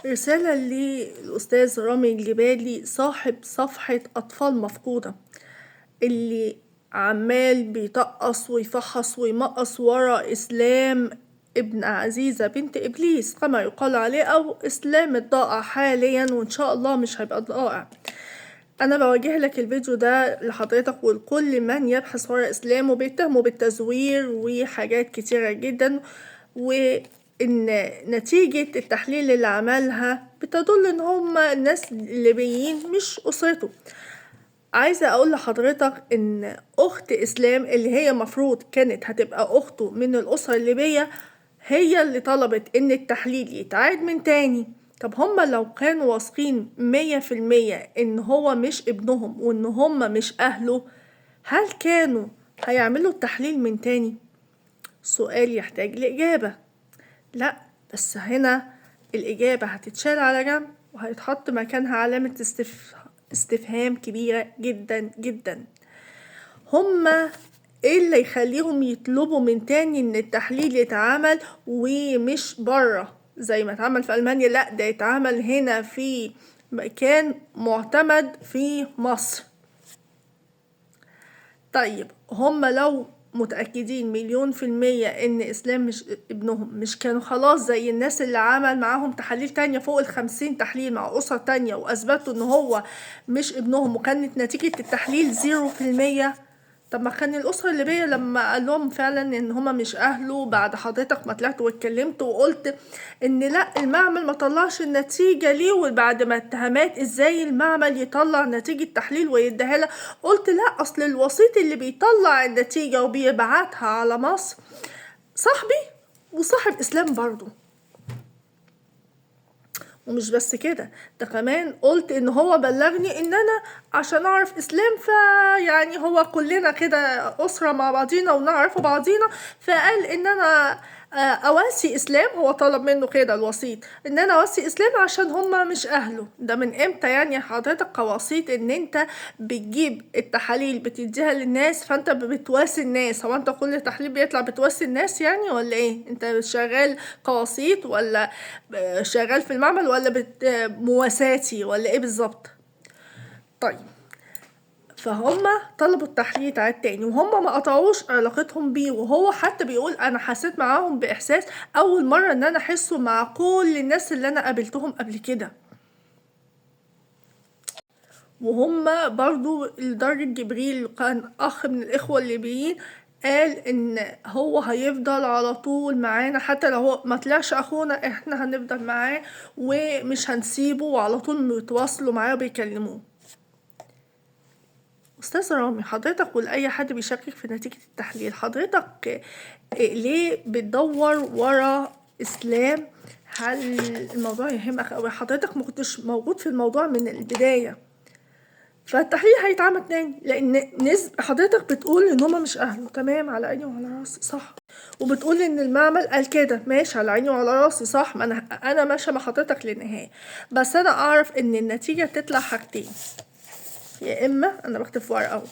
رسالة للأستاذ رامي الجبالي صاحب صفحة أطفال مفقودة، اللي عمال بيطقص ويفحص ويمقص ورا إسلام ابن عزيزة بنت إبليس كما يقال عليه، أو إسلام الضائع حاليا، وإن شاء الله مش هيبقى ضائع. أنا بوجه لك الفيديو ده لحضرتك ولكل من يبحث ورا إسلام وبيتهمه بالتزوير وحاجات كتيرة جدا، وإن نتيجة التحليل اللي عملها بتدل إن هما الناس الليبيين مش أسرته. عايزة أقول لحضرتك إن أخت إسلام اللي هي مفروض كانت هتبقى أخته من الأسرة الليبية هي اللي طلبت إن التحليل يتعاد من تاني. طب هما لو كانوا واثقين 100% إن هو مش ابنهم وإن هما مش أهله، هل كانوا هيعملوا التحليل من تاني؟ سؤال يحتاج لإجابة. لا، بس هنا الإجابة هتتشال على جنب وهيتحط مكانها علامة استفهام كبيرة جدا جدا. هما ايه اللي يخليهم يطلبوا من تاني ان التحليل يتعمل ومش بره زي ما اتعمل في ألمانيا؟ لا، ده يتعمل هنا في مكان معتمد في مصر. طيب هما لو متأكدين 1,000,000% إن إسلام مش ابنهم، مش كانوا خلاص زي الناس اللي عمل معاهم تحاليل تانية فوق 50 تحليل مع أسرة تانية وأثبتوا إن هو مش ابنهم وكانت نتيجة التحليل 0%؟ طب ما كان الأسرة الليبية لما قال لهم فعلا إن هما مش أهله، بعد حضرتك ما طلعت واتكلمت وقلت إن لا المعمل ما طلعش النتيجة ليه، وبعد ما اتهامات إزاي المعمل يطلع نتيجة تحليل ويديها لها، قلت لا أصل الوسيط اللي بيطلع النتيجة وبيبعتها على مصر صاحبي وصاحب إسلام برضو. ومش بس كده، ده كمان قلت ان هو بلغني ان انا عشان اعرف اسلام، فيعني هو كلنا كده اسرة مع بعضينا ونعرف بعضينا، فقال ان انا اواسي اسلام، هو طلب منه كده الوسيط ان انا اواسي اسلام عشان هما مش اهله. ده من امتى يعني حضرتك كوسيط ان انت بتجيب التحاليل بتديها للناس فانت بتواسي الناس؟ هو انت كل تحليل بيطلع بتواسي الناس يعني ولا ايه؟ انت شغال كوسيط ولا شغال في المعمل ولا مواساتي ولا ايه بالظبط؟ طيب فهم طلبوا التحليل يتعاد تاني وهم ما قطعوش علاقتهم بيه، وهو حتى بيقول انا حسيت معاهم باحساس اول مرة ان انا احسه مع كل الناس اللي انا قابلتهم قبل كده. وهم برضو لدرجة جبريل كان اخ من الاخوة الليبيين قال ان هو هيفضل على طول معانا حتى لو هو ما طلعش اخونا، احنا هنفضل معاه ومش هنسيبه، وعلى طول بيتواصلوا معاه وبيكلموه. أستاذ رامي، حضرتك ولأي حد بيشكك في نتيجة التحليل، حضرتك ليه بتدور ورا إسلام؟ هل الموضوع يهمك أوي؟ حضرتك ما كنتش موجود في الموضوع من البداية، فالتحليل هيتعمل تاني لأن حضرتك بتقول إن هما مش أهله، تمام، على عيني وعلى راسي، صح، وبتقول إن المعمل قال كده، ماشي، على عيني وعلى راسي، صح، ما أنا ماشية مع حضرتك للنهاية، بس أنا أعرف إن النتيجة تطلع حاجتين، يا إما أنا بكتب في ورقة أهو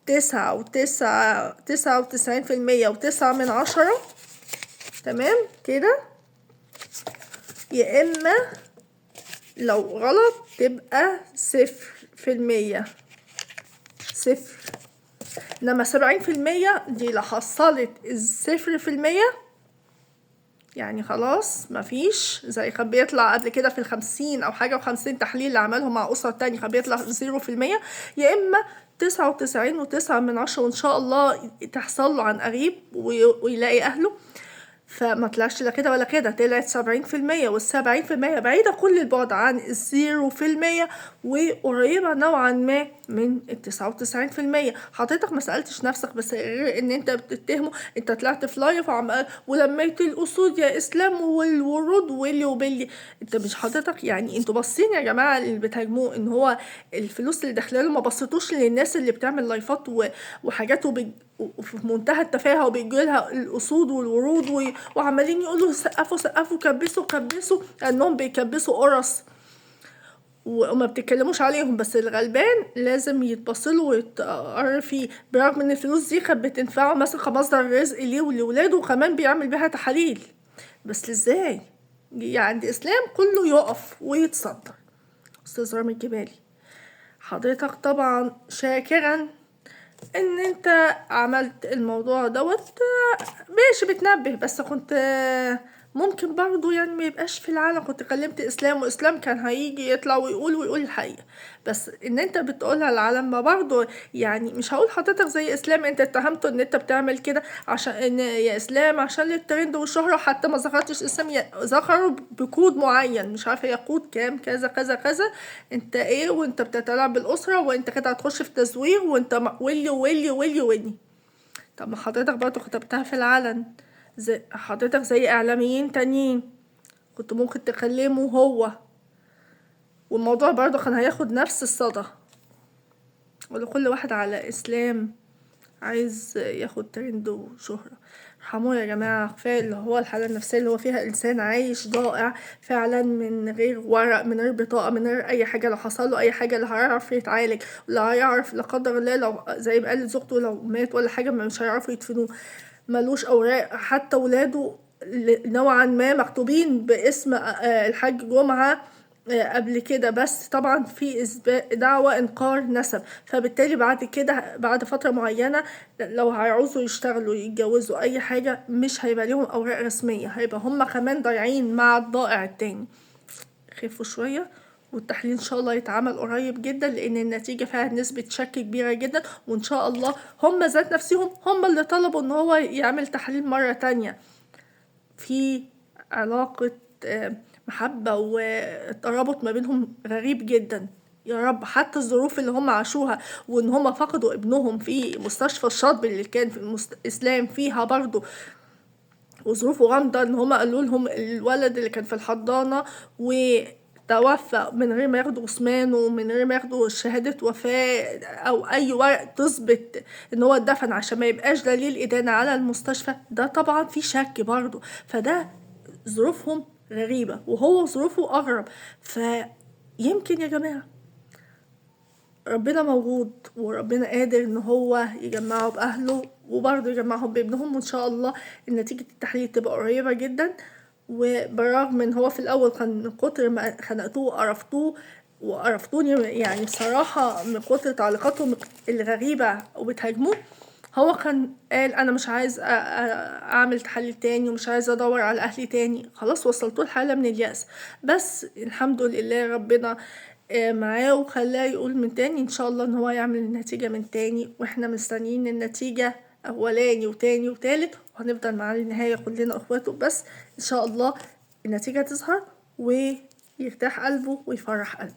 99.9%، تمام كده، يا إما لو غلط تبقى 0%، 0. إنما 70% دي لو حصلت 0% يعني خلاص مفيش، زي كان بيطلع قبل كده في 50 أو حاجة وخمسين تحليل اللي عملهم مع أسرة تانية كان بيطلع 0%، يا إما 99.9، وإن شاء الله تحصل له عن قريب ويلاقي أهله. فما طلعش لا كده ولا كده، طلعت 70%، وال70% بعيدة كل البعد عن 0% وقريبة نوعا ما من 99%. حضرتك ما سألتش نفسك بس غير ان انت بتتهمه، انت طلعت في live وعم ولميت الأسود يا اسلام والورود واللي وباللي، انت مش حضرتك يعني انتوا باصين يا جماعة اللي بتهاجموه ان هو الفلوس اللي داخلاله، ما بصيتوش للناس اللي بتعمل لايفات وحاجات وفي منتهى التفاهة وبيجيلها الأسود والورود وعمالين يقولوا سقفوا سقفوا كبسوا كبسوا، لأنهم بيكبسوا قرص وما بتتكلموش عليهم، بس الغلبان لازم يتبصله ويتقر فيه، برغم ان الفلوس دي كانت بتنفعه مثلا كمصدر رزق ليه ولولاده، وكمان بيعمل بيها تحاليل. بس ازاي؟ عند إسلام كله يقف ويتصدر. أستاذ رامي الجبالي، حضرتك طبعا شاكرا ان انت عملت الموضوع دوت، ماشي بتنبه، بس كنت ممكن برضو يعني ما يبقاش في العالم، كنت كلمت اسلام واسلام كان هيجي يطلع ويقول الحقيقة، بس ان انت بتقولها العالم ما برضو يعني مش هقول حضرتك زي اسلام انت اتهمته ان انت بتعمل كده عشان ان يا اسلام عشان الترند والشهرة، حتى ما ذكرتش اسلام، ذكروا بكود معين مش عارفة هي كود كام كذا كذا كذا، انت ايه وانت بتتلاعب بالاسرة وانت كده هتخش في تزوير وانت ولي ولي ولي ولي. طب ما حضرتك برضو كتبتها في العلن، زي حضرتك زي اعلاميين تانيين كنت ممكن تكلمه هو، والموضوع برضه كان هياخد نفس الصدى. ولكل واحد على اسلام عايز ياخد ترند وشهرة. ارحموه يا جماعة، كفاية اللي هو الحالة النفسية اللي هو فيها، انسان عايش ضائع فعلا من غير ورق من غير بطاقة من غير اي حاجة، لو حصل له اي حاجة لا هيعرف يتعالج، لا هيعرف لا قدر الله لو زي ما قال زوجته لو مات ولا حاجة مش هيعرفوا يدفنوه، ملوش اوراق، حتى ولاده نوعا ما مكتوبين باسم الحاج جمعة قبل كده، بس طبعا في اثبات دعوة انكار نسب، فبالتالي بعد كده بعد فترة معينة لو هيعوزوا يشتغلوا يتجوزوا اي حاجة مش هيبقى ليهم اوراق رسمية، هيبقى هم كمان ضايعين مع الضائع التاني. خفوا شوية، والتحليل ان شاء الله يتعمل قريب جدا لان النتيجة فيها نسبة شك كبيرة جدا، وان شاء الله هم ذات نفسهم هم اللي طلبوا ان هو يعمل تحليل مرة تانية. في علاقة محبة والترابط ما بينهم غريب جدا. يا رب حتى الظروف اللي هم عاشوها وان هم فقدوا ابنهم في مستشفى الشاطبي اللي كان في اسلام فيها برضو، وظروفه غامضة، ان هم قالوا لهم الولد اللي كان في الحضانة وتوفى من غير ما ياخدوا جثمانه ومن غير ما ياخدوا شهادة وفاة أو أي ورق تثبت إن هو اتدفن عشان ما يبقاش دليل إدانة على المستشفى، ده طبعا في شك برضو. فده ظروفهم غريبة وهو ظروفه أغرب، فيمكن يا جماعة ربنا موجود وربنا قادر إن هو يجمعه بأهله وبرضه يجمعهم بابنهم، وإن شاء الله نتيجة التحليل تبقى قريبة جدا. وبالرغم ان هو في الاول كان من كتر ما خنقتوه وقرفتوه وقرفتوني يعني بصراحة من كتر تعليقاتهم الغريبة وبتهاجموه، هو كان قال انا مش عايز اعمل تحليل تاني ومش عايز ادور على اهلي تاني، خلاص وصلتوه لحالة من اليأس، بس الحمد لله ربنا معاه وخلاه يقول من تاني ان شاء الله ان هو يعمل النتيجة من تاني، واحنا مستنيين النتيجة اولاني وتاني وتالت، وهنفضل معاه للنهاية كلنا اخواته، بس ان شاء الله النتيجة تظهر ويرتاح قلبه ويفرح قلبه.